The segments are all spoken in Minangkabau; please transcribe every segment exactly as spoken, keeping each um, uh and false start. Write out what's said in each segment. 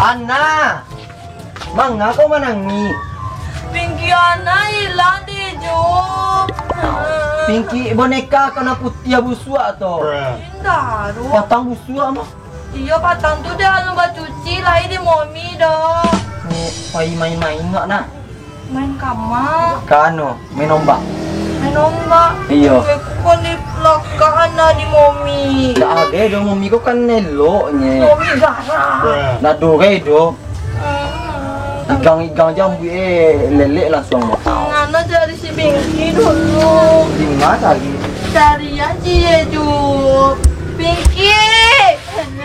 Ana, manga kau manangih? Pingki Ana ilang di Ijup. Pingki boneka warna putiah busuak tu. Indak, Ruh. Patang busuak mah. Iyo, patang tu dek alun bacuci, lai di Momi doh. Ni, pai main-main ngak nah. Main kama? Kano, main ombak. Main ombak? Iyo. Gue ku kan di lakak Ana di Momi. Ndak ado doh, Momi ko kan eloknyo. Momi garang. Ndak ado gai doh. Hmm. Igang-igang jambu, eh, lelek langsuang mah. Ngana cari si Pingki dulu. Di ma cari? Cari aja ye ju. Pingki!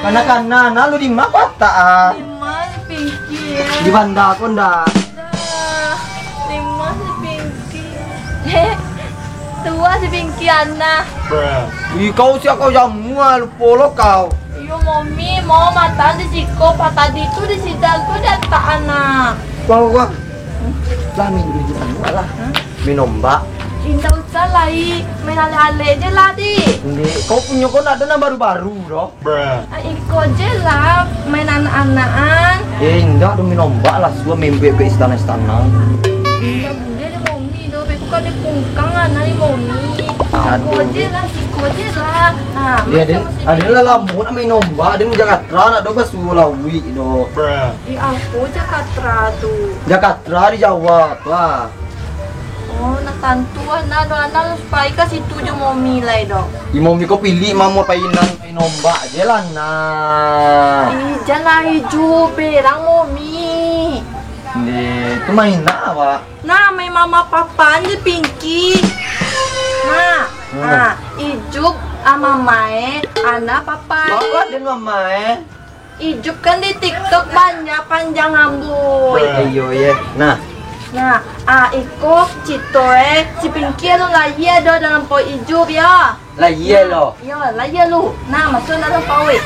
Kana-kana, nah lu di ma patak ah? Di ma si Pingki? Di banda ko ndak? Dah, di ma si Pingki? Tua si Pingki Ana. Ih, kau sia kau jamu ah, lupo lo kau. Iyo, Momi, mau matan di siko, patah di tu, di sidal tu, di atak Ana. Wah, wah, wah. Lah, main dulu di sana lah. Main ombak. Indak usah lai, main alek-alek je lah, Dik. Ndik, kau punyo kau ndak ado nan baru-baru doh. Ah, iko je lah, main anak-anakan. Eh, indak tu main ombak lah, suah main bek-bek istana-istana. Indak buliah di Momi doh, beko ka dipungkang anak di Momi. Iko je lah, siko je lah. Nah, ado lah lamo nak main ombak, ado Jakatra nak doh basuo lauik doh. Di apo Jakatra tu? Jakatra di Jawa tu ah. Oh, nak tantu ah, nak doh, anak harus pai ka situ jo Momi lai doh. Di Momi ko pilih mamo pai nan, pai nombak je lah nah. Ih, jan lah Ijup, berang Momi. Nde, tu main nak awak. Nah, main mama papa je Pingki. Nah, nah, Ijup, ah, mama eh, anak papa eh. Bapak dengan mama eh. Ijup kan di TikTok banyak panjang rambut. Iyo, ye. Nah. Nah, ah, iko cito eh, si Pingki alun lahia doh dalam paruik Ijup, yo. Lahia lo? Yo, lahia lu. Nah, masuak dalam paruik.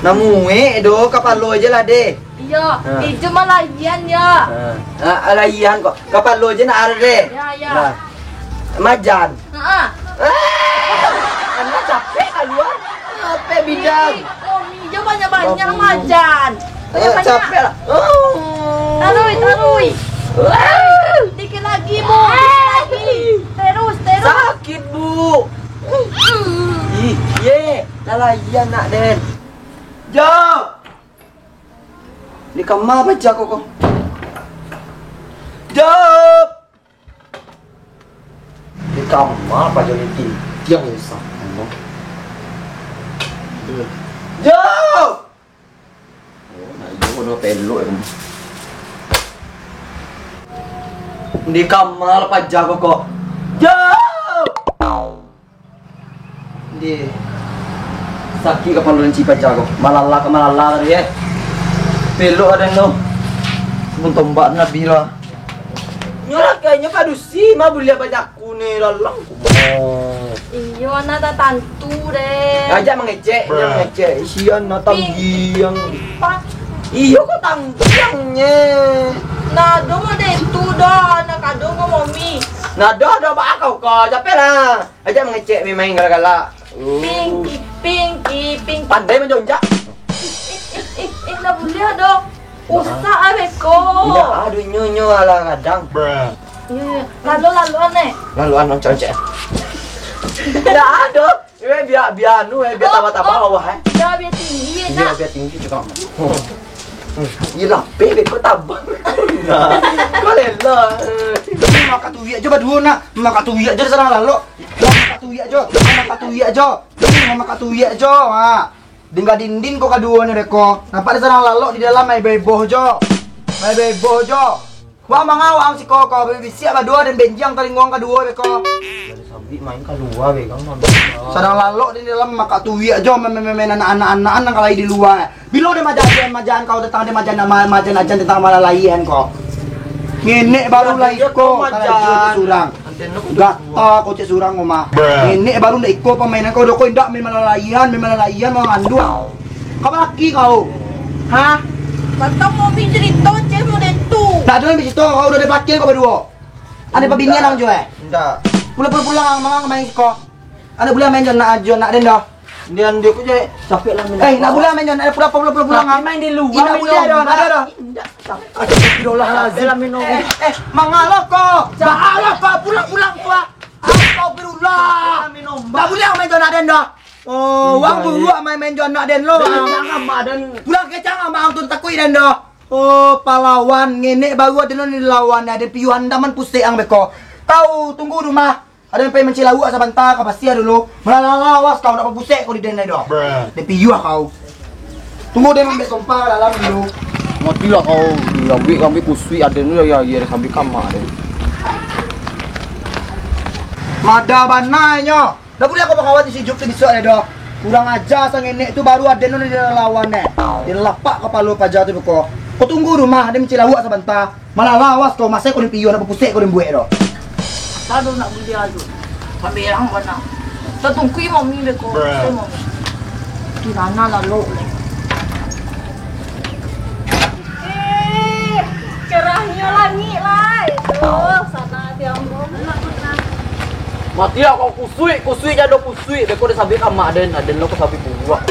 Namuek doh, kapalo je lah deh. Iyo, Ijup mah lahian, yo. Ah, ah, lahian kok. Kapalo je nak ada deh. Yo, yo. Nah. Majan. Heeh. Ah, anak capek kalua. Capek bidang. Ih, Momi jo banyak-banyak majan. Banyak-banyak. Capek lah. Oh. Taruih, taruih. Ah. Dikit lagi, Bu. Dikit lagi. Terus, terus. Sakit, Bu. Ih, ye. Dah lah, iya nak den. Jok. Di kama paja ko ko. Jok. Di kama paja ni tintiang ni sa. Jok. Oh, nak iyo ko pelok. Di kama paja ko ko. Jok. Di sakik kapalo nan cipaja ko. Malala ka malala tadi, eh. Pelok aden tu. Sabun tombak nabi lah. Nyo lah kayaknyo padusi mah buliah bajaku ni dalam. Oh. Iyo, anak tak tantu deh. Ajak mangecek, ajak mangecek. Isian nak tanggiang. Iyo, kok tanggiangnyo. Nah, do model tu dah, nak kado ko Momi. Nah, dah, dah, baa kau ka, capek lah. Ajak mangecek main-main galak-galak. Pingki, Pingki, Pingki. Pandai manjonjak. Ih, ih, ih, ih, ih, ndak buliah doh. Usah ah beko. Indak ah, inyo, inyo alah gadang. Iyo, iyo. Lalu, lalu aneh. Lalu anu cocok. Indak ado. Eh, bia, bia anu, eh, bia tambah-tambah bawah, eh. Bia, bia tinggi, eh. Iyo, bia tinggi cakap. Hmm. Iyolah, pe, beko tabang. Nah, kau lela. Mamak katuiak jo baduo nak. Mamak katuiak jo di sana lalok. Mamak katuiak jo. Mamak katuiak jo. Mamak katuiak jo. Ha. Dingga dindin ko kaduo ni deko. Nampak di sana lalok, di dalam main beboh jo. Main beboh jo. Wah, manga waang siko ko, bisiak baduo dan benjang talinguang kaduo beko. Dari sabik main kalua be, kan, Bang. Sadang lalok di dalam mamak katuiak jo, main-main anak-anak, anak-anak nan kalai di lua. Bilo den maja-, den majaan kau datang, den majaan, ma-, majaan ajan tentang malalaian ko. Ngenek baru lah iko, kalau iko surang. Gata ko cek surang ko mah. Ngenek baru ndak iko pamainan kau, udah kau indak main malalaian, main malalaian, mau ngandung. Kau laki kau. Hah? Patang mau bi cerita cek model tu. Ndak ado nan bicito, kau udah dipakil kau baduo. Ado pabinian ang jo eh? Ndak. Pulang, pulang, pulang, ang mangang main siko. Ado buliah main jo nak, jo nak den doh. Dia, dia ko je capek lah main. Eh, nak pulang main, nak pulang, pulang, pulang, pulang. Tapi main di luar, main lomba. Indak buliah doh, indak ado doh. Indak. Astagfirullahalazim. Capek lah main lomba. Eh, eh, manga lo ko. Baa lo ko, pulang, pulang ko. Astagfirullah. Capek lah main lomba. Indak buliah main jo anak den doh. Oh, wang buruak main-main jo anak den lo. Kecang amak den. Pulang kecang amak ang tu takuik den doh. Oh, palawan, ngenek baru aden lo ni dilawan, aden piuhan daman pusek ang beko. Kau tunggu rumah. Aden pai mancilauak sabanta ka pasia dulu. Malalawas kau, nak papusek kau di den lai doh. Dek piuah kau. Tunggu den ambiak sompa ka dalam dulu. Matilah kau, diambiak-ambiak kusuik aden tu, ya, ya, ya, sampai ka amak den. Mada bana inyo. Dah buliah kau bakawan si Juk tu bisuak lai doh. Kurang aja sangenek tu, baru aden tu dilawan, eh. Dilapak kapalo paja tu beko. Kau tunggu rumah, aden mancilauak sabanta. Malah lawas kau, masih kau den piuah, nak bapusek kau den buek tu. Ado nak buliah tu. Sambilang bana. Tatungkui mami beko. Bruh. Mami. Di mana lalu ni? Eh, cerahnyo langik lah. Itu sana tiang. Mati lah kau, kusuik, kusuik jado kusuik. Beko den sampai ka amak den, aden lo kau sampai buruak.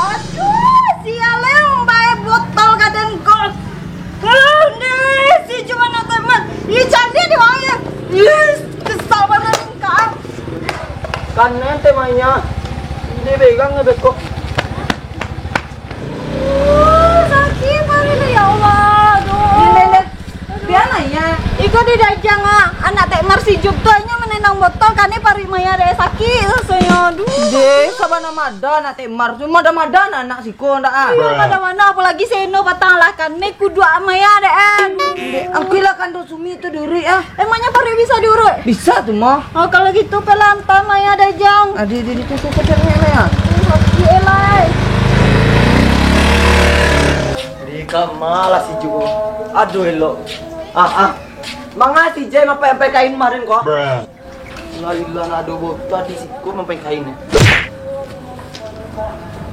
Aduh, sial, eh, bae botol ka den ko. Aduh, si Juman atau Man. Ih, candi di bawah, ya. Ih, kesal banget, Kak. Kan ente mainnya. Ini pegang ya, beko. Uh, sakik paruik tu, ya Allah. Aduh. Bia nanya. Iko di Dajang, ah. Anak Tek Mar si Juk tu, inyo manenang botol, kane paruik maya dek sakik rasonyo. Aduh. Deh, sabana mada anak Tek Mar tu, mada-mada anak siko ndak, ah. Iyo, mada-mada, apolai seno patang lah, kane kuduak maya dek, eh. Deh, angkui lah kando sumi tu diuruik, ah. Emangnya paruik bisa diuruik? Bisa tu mah. Oh, kalau gitu, pelan-pelan maya Dajang. Adi, adi, adi, tu, tu, tu, tu, tu, tu. Sakik, eh, lai. Di kama lah si Juk. Aduh, elok. Ah, ah. Manga si Jai mampai-mampai kain kamarin ko? Lah ilah, nak ado botol di siko mampai kain, eh.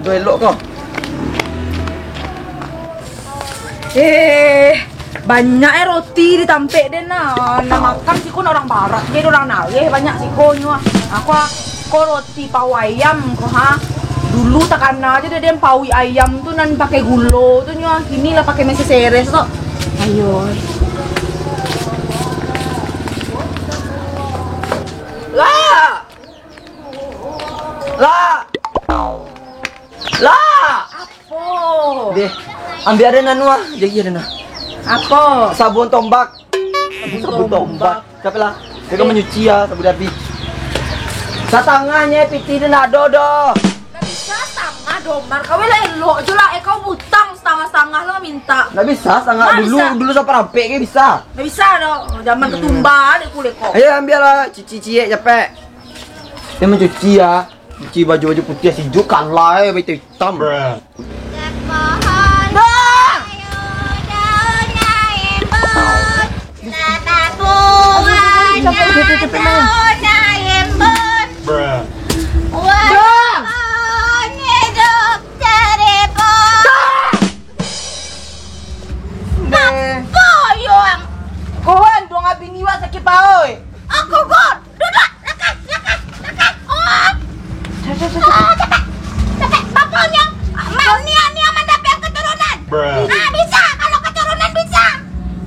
Aduh, elok ko. Eh, banyak, eh, roti di tampek den nah. Nak makan siko nak urang barat, jadi urang naleh banyak siko nyo. Aku, ah, ko roti Ti pau ayam ko, ha. Dulu takana ajo dek den pauik ayam tu nan pakai gulo tu nyo, kini lah pakai mesin seres tu. Ayo. Lah! Lah! Lah! Apo? Deh, ambiak den anu ah, jadi den ah. Apo? Sabun tombak. Sabun tombak. Capek lah. Dia kan manyuci ah, sabun habih. Satangahnyo pitih den ado doh. Ndak bisa satangah doh, Mar. Kau lah elok jo lah. Eh, kau butang satangah-satangah lo minta. Ndak bisa satangah. Dulu, dulu saparampek ge bisa. Ndak bisa doh. Zaman ketumbar dek kulek kau. Ayo, ambiak lah. Ciek-ciek capek. Dia mancuci ah. Cuci baju-baju putiah, sijuak kalah eh, baju hitam. Dah! Apo yo ang? Kohan dong abini wak sakik paoi. Aku god. Duduak, lakah, lakah, lakah. Oh. Capek, capek, capek. Oh, capek. Capek. Bapo nyo? Mau nio, nio mandapek keturunan. Ah, bisa. Kalau keturunan bisa.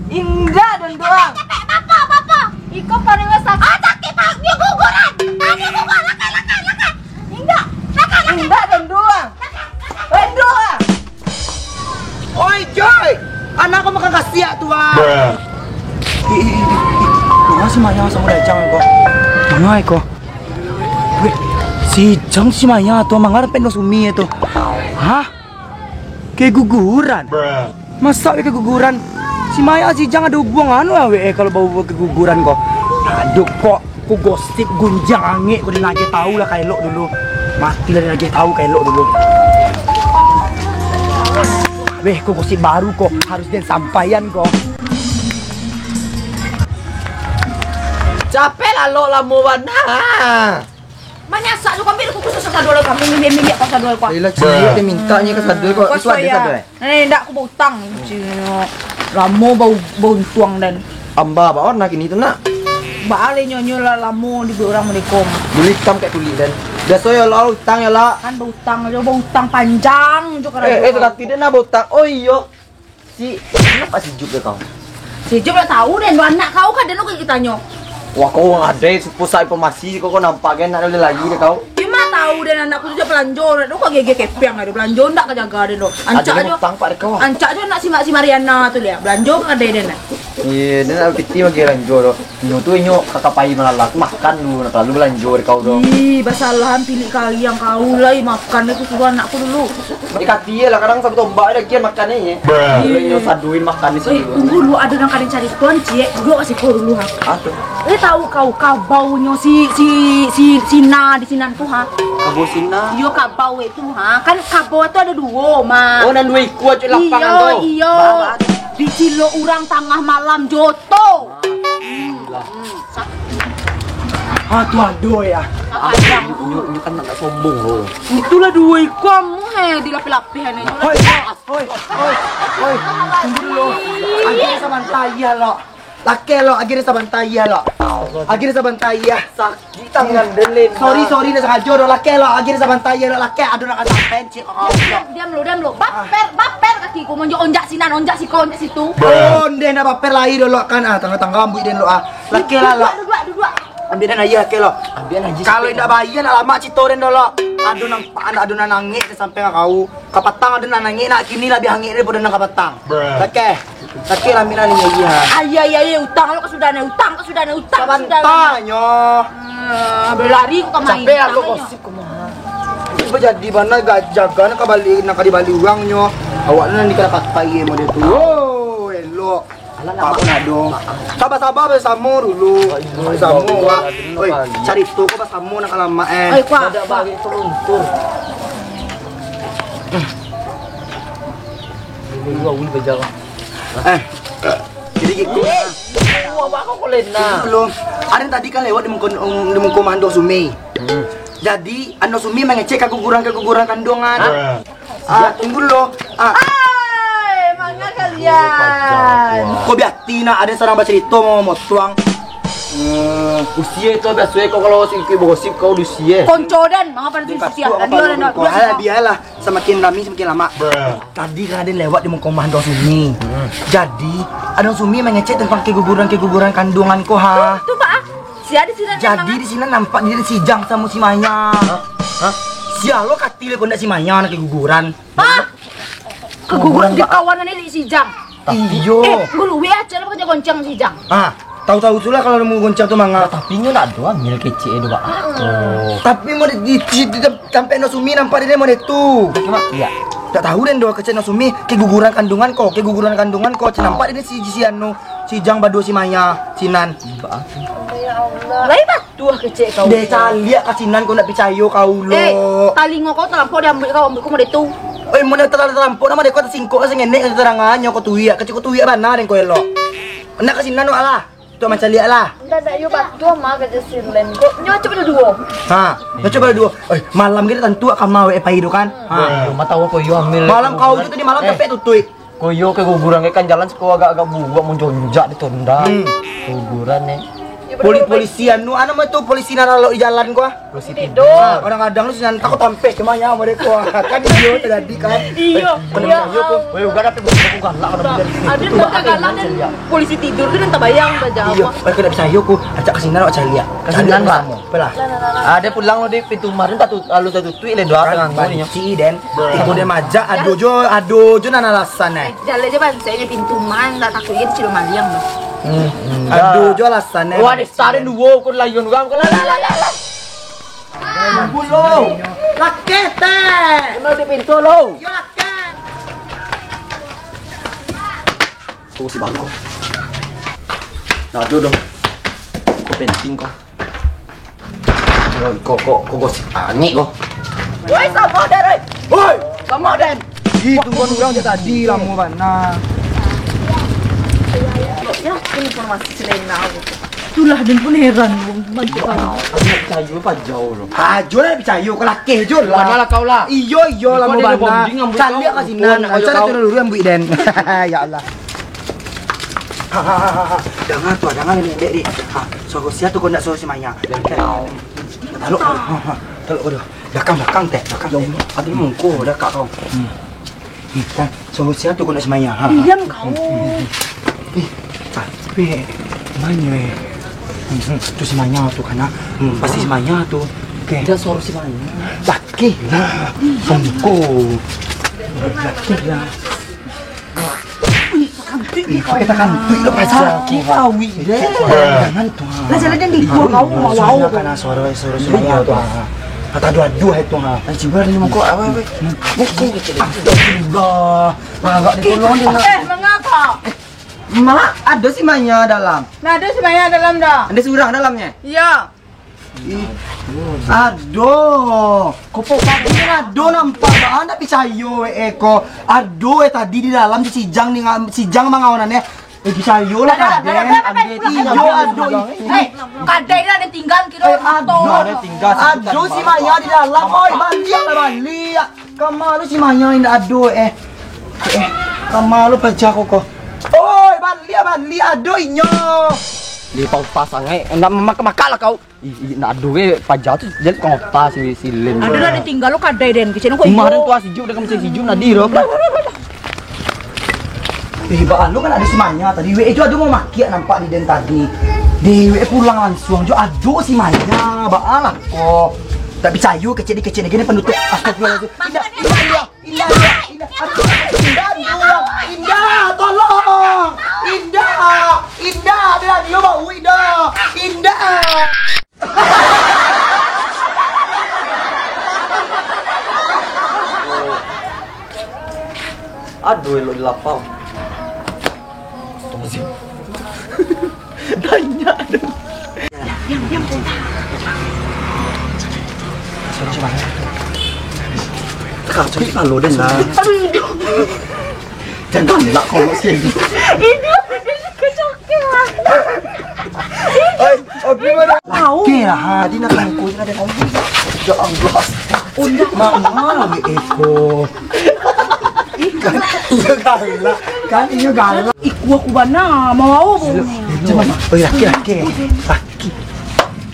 Indak, Don Doang. Capek, capek. Bapo, bapo? Iko paling sakik. Oh, sakik, Pak. Nio guguran. Ah, nio guguran. Lakah, lakah, lakah. Indak. Lakah, lakah. Indak, Don Doang. Don Doang. Oi, Joy! Anak ko makan kasiak tu, ah. Ih, ih, ih, ih. Manga si Maya samo Dajang ko? Manga ko? Weh, si Ijang si Maya tu, manga rampek dek Sumi tu. Hah? Keguguran? Masak weh keguguran. Si Maya si Ijang ado hubuangan weh, eh, kalau bawa keguguran ko. Aduh, kok. Ko gosip gunjiang angek ko, den agiah tahu lah ka elok dulu. Mati lah, den agiah tahu ka elok dulu. Weh, ko gosip baru ko, harus den sampaian ko. Capek lah lok lamo bana. Manyasak tu, kami kukus sado lah, kami miliak-miliak kau sado ko. Yelah, cilik dia minta nyo ka sado ko. Itu ado sado, eh? Eh, ndak, aku bautang. Cik, lamo bau, bau untuang dan. Amba baon lah kini tu, nak. Baa lai nyo, nyo lah lamo dibuek urang mode ko. Bulu itam kayak kulik, Den. Biaso yo, lo, utang yo, lo. Kan bautang jo, bautang panjang jo ka Eh, eh, rajo. Sakati den lah bautang. Oh, iyo. Si, kenapa si Jup deh kau? Si Jup lah tahu, Den. Lo anak kau kan, Den, lo ka kitanyo. Wah, kau urang ado, supo sa informasi, kau, kau nampak kan, nak lagi deh kau. Cuma tahu, Den, anak ku tu jo balanjo, nak tu kau gege kepiang ado balanjo, ndak ka jaga, Den, lo. Ancak Ado jo. Utang, Pak, deh kau. Ancak jo nak si, si Mariana tu, lihat. Balanjo ka kadai, Den, nak. Iyo, den nak pitih bagi balanjo tu. Inyo tu, inyo kaka pai malala tu makan dulu, nak talalu balanjo dek kau tu. Ih, basalahan pilik kaliang kau lai, makan tu suruah anak ku dulu. Di kati lah, kadang sabu tombak dah gian makan ni. Bruh. Inyo saduin makan di Oi, sini. Tunggu dulu, ado nan ka den cari tuan, ciek. Duduak ka siko dulu, ha. Ah, tu. Eh, tahu kau kabaunyo si, si, si, Sina di sinan tu, ha? Kabau Sina? Iyo, kabau itu, ha. Kan kabau tu ado duo, mah. Oh, nan duo ikua, cuk, lapangan tu. Iyo, iyo. Bah, bah. Dicilok urang tangah malam, joto. Ah, tu ado ya. Inyo, inyo kan nak sombong lo. Itulah duo ikua mu, he, dilapeh-lapeh ane. Hoi, hoi, hoi, hoi. Tunggu dulu. Agiah sabanta, iyo lo. Lakeh lo, agiah sabanta, iyo lo. Agiah sabanta, iyo. Sakik tangan den, Lena. Sorry, sorry, ndak sangajo doh, lakeh lo, agiah sabanta, iyo lo, lakeh. Aduh, nak sampai, cik. Diam, diam lo, diam lo. Baper, baper kaki ku, monjo onjak sinan, onjak siko, onjak situ. Oh, ndeh ndak baper lai doh lo kan. Ah, tangga-tangga ambuik den lo, ah. Lakeh lah, lah. Duduak, duduak, duduak. Ambiak den aia, lakeh lo. Ambiak aia. Kalau indak baia, nak lamak cito den doh lo. Aduh, nampak anak, aduh, nan angek sampai ka kau. Kapatang aduh, nan angek, nak kini labiah angek daripado nan kapatang. Bruh. Lakeh. Lakeh lah, ambiak den aia, ha. Aia, aia, aia, utang lo ka sudah ne, utang ka sudah ne, utang ka sudah ne. Sabantanyo. Ah, balari ko ka main. Capek lah lo gosip ko mah. Bajadi bana ga-, jaga nak ka bali, nak ka dibali urangnyo. Awak nan dikarapatai model tu. Oh, elok. Alah, nak apa nak dong? Sabar-sabar basamo dulu. Oh, iyo, basamo, iyo, Wak. Iyo, oi, iyo. Carito ko basamo nak ka lamak, eh. Oi, kuah. Ada bagi teluntur. Ini dua win bajalan. Eh, jadi gitu. Wah, apa kau kolena? Belum. Ada yang tadi kan lewat di muko, di muko Mando Sumi. Hmm. Jadi, Ando Sumi mangecek kaguguran-kaguguran kanduangan. Hah? Ah, tunggu dulu. Ah. Hai, mana kalian? Kau biati nak ada sarang bacarito mau motuang. Hmm, usia itu biasa kau kalau sikit bergosip kau di usia. Konco den, mangapa nanti usia? Tadi orang nak. Alah, biarlah. Samakin rami, samakin lamak. Bruh. Tadi kan ada lewat di muko Mando Sumi. Hmm. Jadi, Ando Sumi mangecek tentang keguguran-keguguran kanduangan ko, ha. Tu, tu, Pak, ah. Sia di sini. Jadi, di sini nampak diri si Jang samo si Maya. Hah? Hah? Sia lo kati le ko ndak si Maya nak keguguran. Hah? Keguguran di kawanan ni si Jang. Iyo. Eh, guru, weh, aja lah kerja goncang si Jang. Ah, tahu-tahu tu lah kalau nemu goncang tu manga. Tapi nyo nak dua mil kecil dua. Tapi mau di, di, di, di, sampai Ando Sumi nampak dia mau tu. Cuma, iya. Tak tahu den doh kecil Ando Sumi keguguran kanduangan ko, keguguran kanduangan ko, cik nampak dia si, si anu. Si Jang badua si Maya, sinan. Ba-, Ya Allah. Lai batuah kecek kau. Deh, caliak ka sinan kau ndak picayo kau lo. Eh, talingo kau talampau diambuik kau, ambuik kau model tu. Oi, mun dah talampau nama dek kau tasingkok lah sangenek keterangannyo kau tuiak, kecek kau tuiak bana dek kau elok. Nak ka sinan wak lah. Tu macam liak lah. Ndak, ndak, yo batuah mah kecek silen. Kok nyo cuma duo. Ha, nyo cuma duo. Oi, malam kita tantu ka mau eh pai tu kan. Ha. Yo, mata aku yo ambil. Malam kau tu tadi malam capek tutuik. Koyo keguguran kan jalan siko agak-agak buruak, monjonjak di tonda. Hmm. Keguguran ni. Poli-, polisi anu, anu mah tu, polisi nan lalok di jalan ko ah. Polisi tidur. Ah, kadang-kadang tu sinan takut tampek cuma nyawa mereka. Kan iyo terjadi kan. Iyo. Eh, bener iyo, iyo ko. Weh, udah dapet buku galak kalau bener. Ada galak dan polisi tidur tu dan tabayang saja. Iyo, eh, kada picayo ko. Acak ka sinan awak caliak. Ka sinan, Pak. Apolah. Ada pulang lo di pintu rumah tu tak tut-, lalu tak tutuik le doa kan, tengah banci den. Iko den majak, ado jo, ado jo nan alasan eh. Jaleh je bansaiknyo pintu man, tak takut je dicilok maliang tu. Hmm, hmm. Ado jo alasan eh. Wah, desa den duo, kau layon urang, kau lah, lah, lah, lah, lah. Bulo. Lakeh teh. Emang di pintu lo. Yo lakeh. Tunggu si bangko. Nah, ado doh. Kau penting kau. Kok, kok, kok gosip angek kok. Woi, sama den, oi. Woi, sama den. Ih, tungguan urang dari tadi lamo bana. Ya, informasi selena. Itulah, den pun heran, bantu kami. Aku nak picayo apo jo lo. Ajo lah picayo, kau lakeh jo lah. Manalah kau lah. Iyo, iyo, lamo bana. Caliak ka sinan. Cari tu dulu ambuik den. Ya Allah. Ha, ha, ha, ha, ha. Danga tu, danga ni, dek, dek. Ha, suaro sia tu, kok ndak suaro si Maya? Talok, ha, ha. Talok, aduh. Belakang, belakang, Tek. Belakang, Tek. Ado muko, dakek kau. Hmm. Hmm, kan? Suaro sia tu, kok ndak si Maya? Ha, ha. Diam kau. Hmm, hmm, hmm. Eh, tapi, Maya, eh. Hmm, hmm. Tu si Maya tu, kan, ha? Hmm, pasti si Maya tu. Oke. Ndak suaro si Maya. Laki lah. Muko. Laki lah. Ih, pakai takantuik lo paja. Sakik awik deh. Jangan tu, ha. Lah, jalan dan libur kau, mau, mau. Suara kan, ha, suara, suara, suara tu, ha. Kata aduh-aduh itu, ha. Cuba ni muko apa, apa? Astagfirullah. Nah, agak ditolong dia, nak. Eh, mangapa? Mak, ado si Maya dalam. Nah, ado si Maya dalam dah. Ado surang dalamnyo? Iya. Ih, ado. Kopok tadi kan ado nampak, baa ndak picayo, eh, ko. Ado, eh, tadi di dalam si Jang ni, nga-, si Jang mangawanan, eh. Eh, picayo lah, kadai. Iyo, ado. Eh, kadai lah, ado tinggal, kiro. Eh, ado. Ado si Maya di dalam, oi, baliak lah, baliak. Ka ma lo si Maya indak ado, eh. Eh, ka ma lo paja ko, ko. Oi, baliak, baliak, ado inyo. Di pau pasang, eh. Ndak mamak-mamak lah kau. Ih, ih, nak ado, eh, paja tu, jadi tukang otak si, si Len. Ado lah, ditinggal lo kadai den, kecil ko. Rumah iyo. Den tu, ah, sijuak, dah macam sijuak, nak di, Rob. Eh, baa lo kan ado si Maya tadi, weh, eh, jo ado mau makiak nampak di den tadi. Dewek pulang langsung, jo ado si Maya, baa lah ko. Tak picayo, kecil di kecil lagi ni penutup. Astagfirullahaladzim. Indak, indak, indak. Indah, Indah, Indah, Indah, tolong. Indah, Indah, ada radio bau, Indah. Indah. Aduh, elok di lapau. Tanya dong. Diam, diam, diam. Suara siapa? Kacau kepala den lah. Aduh, aduh. Jangan lah kalau sini. Ini, ini kacau. Oi, oke, mana? Tahu. Oke lah, ha, di nak tangkul ada kamu. Ya Allah. Undak mama lagi eko. Kan iyo galak, kan iyo galak. Iku aku bana, mau awak bawa. Cuman, oh, laki, laki. Laki.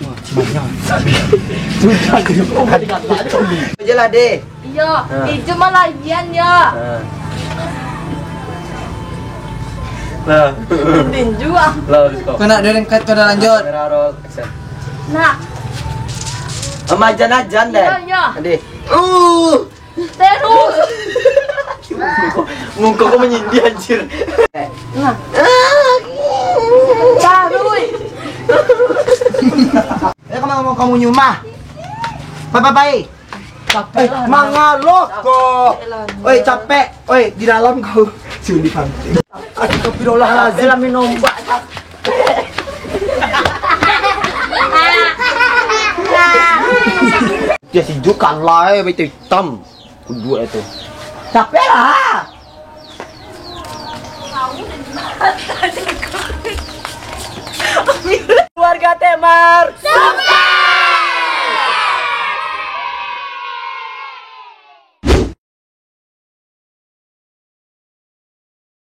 Wah, cuman. Sudah, aku juga galak. Aja lah, Dek. Iyo, ha. Ijo mah lagian, yo. Ha. Nah. Tinju, ah. Lah, let's go. Kau nak dari cut, kau dah lanjut. Kamera roll, action. Nak. Sama ajan-ajan, deh. Iyo, iyo. Ade. Uh. Terus. Muka kau menyindir, anjir. Nah. Taruh. Eh, kamu, kamu, kamu nyumah. Bye, bye, bye. Capek lah. Mangalo ko. Capek lah. Oi, capek. Oi, di dalam kau. Sini pantai. Astagfirullahalazim. Dalam nombak. Dia sijuk kalah, eh, baju hitam. Kuduak itu. Capek lah. Keluarga Temar.